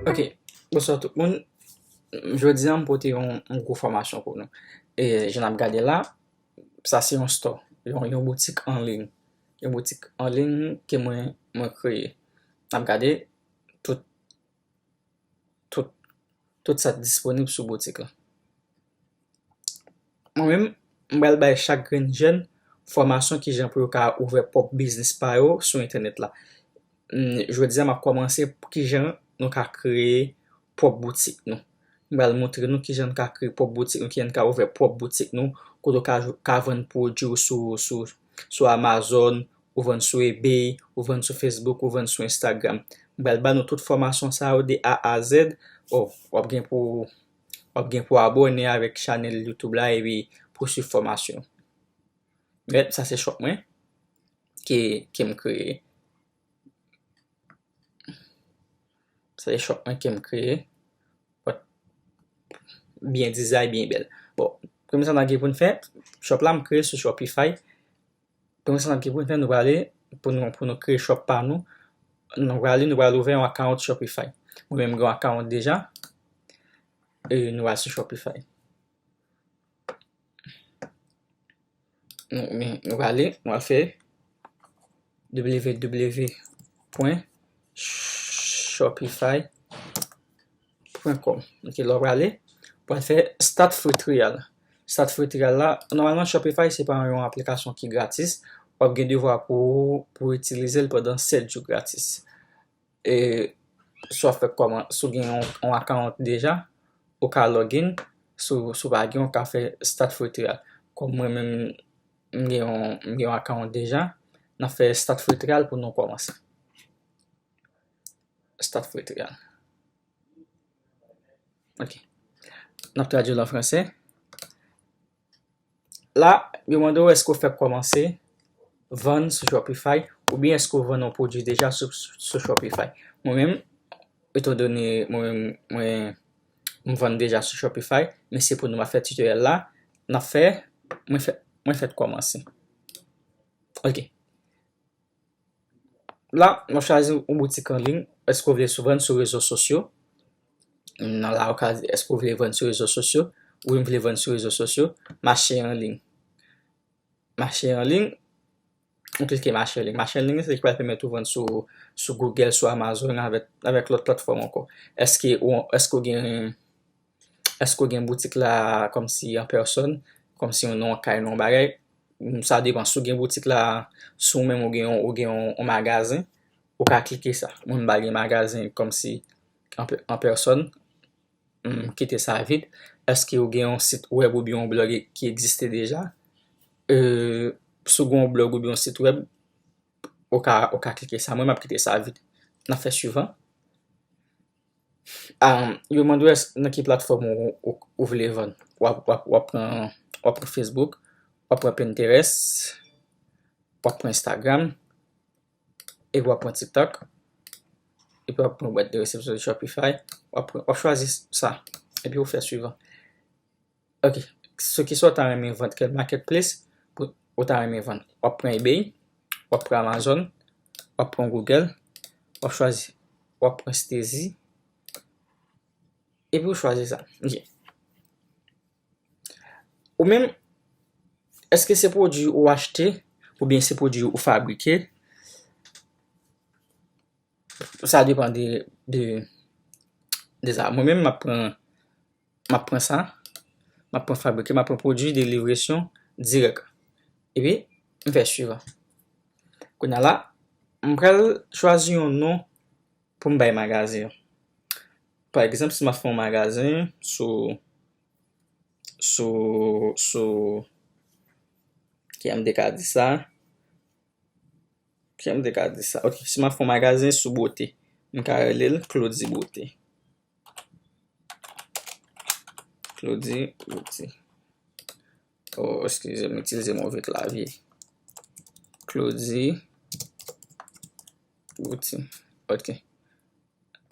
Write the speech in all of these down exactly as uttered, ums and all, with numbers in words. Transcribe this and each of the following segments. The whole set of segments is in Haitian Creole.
Ok, bonswa tout moun. Jodi a, m pote yon, yon gwo fòmasyon pou nou. E jan n ap gade la, sa se yon store, yon, yon boutik an liy. Yon boutik an liy ke mwen, mwen kreye. N ap gade tout, tout, tout sa k disponib sou boutik la. Mwen menm, m pral bay chak grenn jèn fòmasyon kijan pou yo ka ouvè pwòp biznis pa yo sou entènèt la. Mm, jodi a, m ap kòmanse kijan nou ka kreye pwòp boutik nou. M pral montre nou kijan nou ka kreye pwòp boutik nou, kijan nou ka ouvè pwòp boutik nou, kote w ka, ka vann pwodui w sou, sou, sou Amazon, ou vann sou eBay, ou vann sou Facebook, ou vann sou Instagram. M pral ba nou tout fòmasyon sa yo de A a Z. Oh, w ap gen pou, w ap gen pou abòne avèk chanèl YouTube la epi pou swiv fòmasyon. Gèt, sa se shop mwen ke, ke m kreye. Sa se shop mwen ke m kreye. But, byen dizay, byen bèl. Bon, premye sa n ap gen pou n fè, shop la m kreye sou Shopify. Premye sa n ap gen pou n fè, nou prale, pou nou, pou nou kreye shop pa nou, nou prale, nou pral ouvè yon account Shopify. Mwen menm gen yon account deja. E nou pral sou Shopify. Nou, men, nou prale, nou pral fè W W W pwen shopify pwen com. Ok, lè w prale, w pral fè start free trial. Start free trial la, nòmalman Shopify se pa yon aplikasyon ki gratis. W ap gen devwa pou, pou itilize l pandan sèt jou gratis. E, si w ap fè kòman, si w gen yon, yon account deja, ou ka login, si w, si w pa gen, ou ka fè start free trial. Kòm mwen menm, m gen yon, m gen yon account deja, n ap fè start free trial pou nou kòmanse. Start free trial. Ok. N ap tradui l an fransè. La, yo mande w èske w fèk kòmanse vann sou Shopify, oubyen èske w vann yon pwodui deja sou, sou Shopify. Mwen menm, etandone mwen menm, mwen, m vann deja sou Shopify, men se pou nou m ap fè tutorial la, n ap fè, mwen fè, mwen fèk kòmanse. Ok. La, w ap chwazi yon boutik an liy. Èske w vle sou vann sou rezo sosyo? Nan la, ou ka di, èske w vle vann sou rezo sosyo? Wi, m vle vann sou rezo sosyo. Mache an liy. Mache an liy. Ou klike mache an liy. Mache an liy, se li ki pral pèmèt ou vann sou, sou Google, sou Amazon, avèk, avèk lòt platfòm ankò. Èske ou, èske w gen, èske w gen boutik la kòmsi an pèsòn, kòmsi nan yon kay, nan yon bagay? Sa depann. Si w gen boutik la, si w menm ou gen yon, ou gen yon, yon magazen, ou ka klike sa. Mwen, m pa gen magazen kòmsi an pè-, an pèsòn, m kite sa vid. Èske ou gen yon sit wèb oubyen yon blòg ki egziste deja? E, si w gen yon blòg oubyen yon sit wèb, ou ka, ou ka klike sa. Mwen, m ap kite sa vid. N ap fè swivan. Ah, yo mande w èske nan ki platfòm ou, ou, ou vle vann. W ap, w ap, w ap pran, w ap pran Facebook, w ap pran Pinterest, w ap pran Instagram, epi w ap pran TikTok, epi w ap pran bwat de resepsyon de Shopify, w ap pran, w ap chwazi sa, epi w fè swivan. Ok, sou kisa w ta renmen vann, kèl marketplace pou, ou ta renmen vann? W ap pran eBay, w ap pran Amazon, w ap pran Google, w ap chwazi, w ap pran Steezy, epi w chwazi sa. Ok. Ou menm, èske se pwodui ou achte oubyen se pwodui ou fabrike? Sa depann de, de, de sa. Mwen menm, m ap pran, m ap pran sa, m ap pran fabrike, m ap pran pwodui de livraison dirèk. Epi, m fè swivan. Kounye a la, m pral chwazi yon non pou m bay magazen an. Pa egzanp, si m ap fè yon magazen sou, sou, sou, kijan m te ka di sa? Kijan m te ka di sa? Ok, si m ap fè yon magazen sou bote, m ka rele l Claudy Beauté. Claudy Beauté. Oh, eskize m, m itilize move klavye. Claudy Beauté. Ok.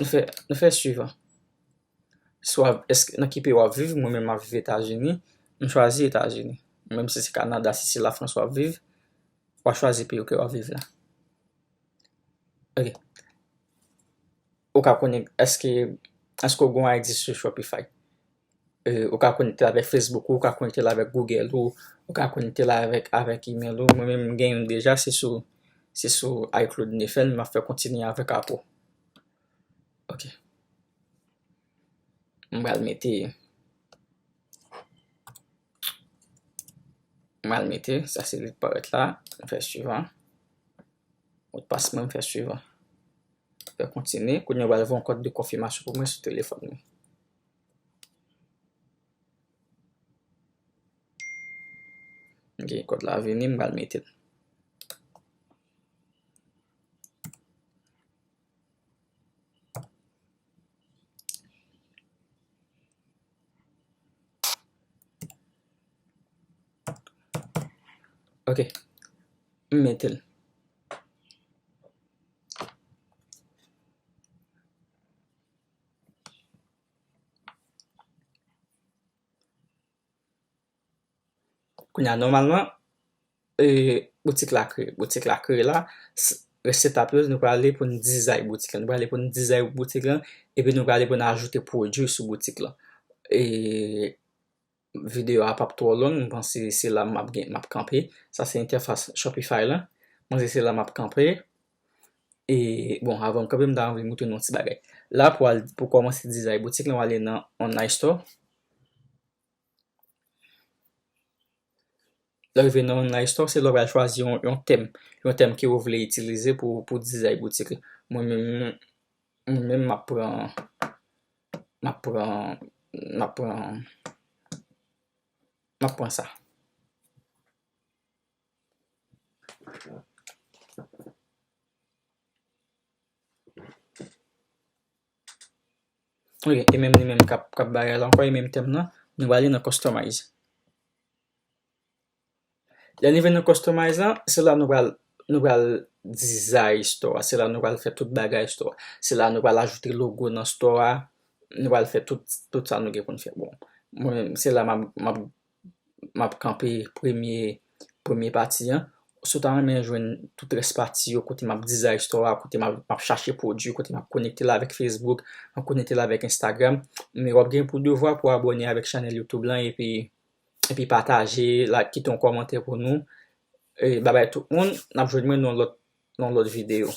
Nou fè, nou fè swivan. Swa, èske, nan ki peyi w ap viv? Mwen menm, m ap viv Etazini. M chwazi Etazini. Menm si se Kanada, si se Lafrans w ap viv, w a chwazi peyi ke w ap viv la. Ok. ou ka konnen èske, èske w gen yon I D sou Shopify. E, ou ka konekte l avèk Facebook ou, ou ka konekte l avèk Google ou, ou ka konekte l avèk, avèk email ou. Mwen menm, m gen youn deja, se sou, se sou iCloud m te fè l, men m ap fè kontinye avèk Apple. Ok. M pral mete, m pral mete, sa se li k parèt la, m fè suivant. Modpas mwen, m fè suivant. Fè kontinye. Kounye a, yo pral voye yon kòd de konfimasyon pou mwen sou telefòn mwen. Ok, kòd la vini, m pral mete l. Ok, m mete l. Kounye a, nòmalman, e, boutik la kreye. Boutik la kreye la, s-, rès etap yo, nou prale pou n dizay boutik la. Nou prale pou n dizay boutik la, epi nou prale pou n ajoute pwodui sou boutik la. E, videyo a p ap twò long, m panse se la m ap gen, m ap kanpe. Sa se entèfas Shopify la. M panse se la m ap kanpe. E, bon, avan m kanpe, m ta anvi montre nou yon ti bagay. La, pou al, pou kòmanse dizay boutik la, w ale nan online store. Lè w rive nan online store, se la w pral chwazi yon, yon tèm, yon tèm ke w vle itilize pou, pou dizay boutik la. Mwen menm, mwen menm, m ap pran, m ap pran, m ap pran, m ap pran sa. Ok, e menm li menm k ap, k ap bay la ankò, e menm tèm nan, nou prale nan customize. Lè n rive nan customize la, se la nou pral, nou pral dizay store a, se la nou pral fè tout bagay store a, se la nou pral ajoute logo nan store a, nou pral fè tout, tout sa nou gen pou n fè. Bon, mwen menm, se la m ap, m ap, m ap kanpe premye, premye pati an. Si w ta renmen jwenn tout rès pati yo, kote m ap dizay store a, kote m ap, m ap chache pwodui, kote m ap konekte l avèk Facebook, m ap konekte l avèk Instagram, men w ap gen pou devwa pou abòne avèk chanèl YouTube lan, epi epi pataje, like, kite yon kòmantè pou nou. E, babay tout moun, n ap jwenn mwen nan lòt, nan lòt videyo.